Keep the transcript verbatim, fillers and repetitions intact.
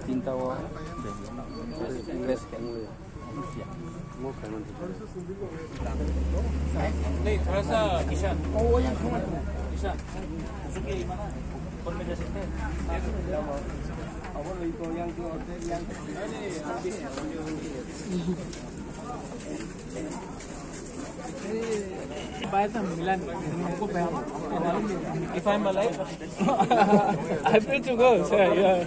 Tinta o. Mo kaiman. नहीं, थोड़ा सा ईशान। ईशान, उसके ऊपर में जा सकते हैं? If I'm alive, I pray to God, sir, yeah.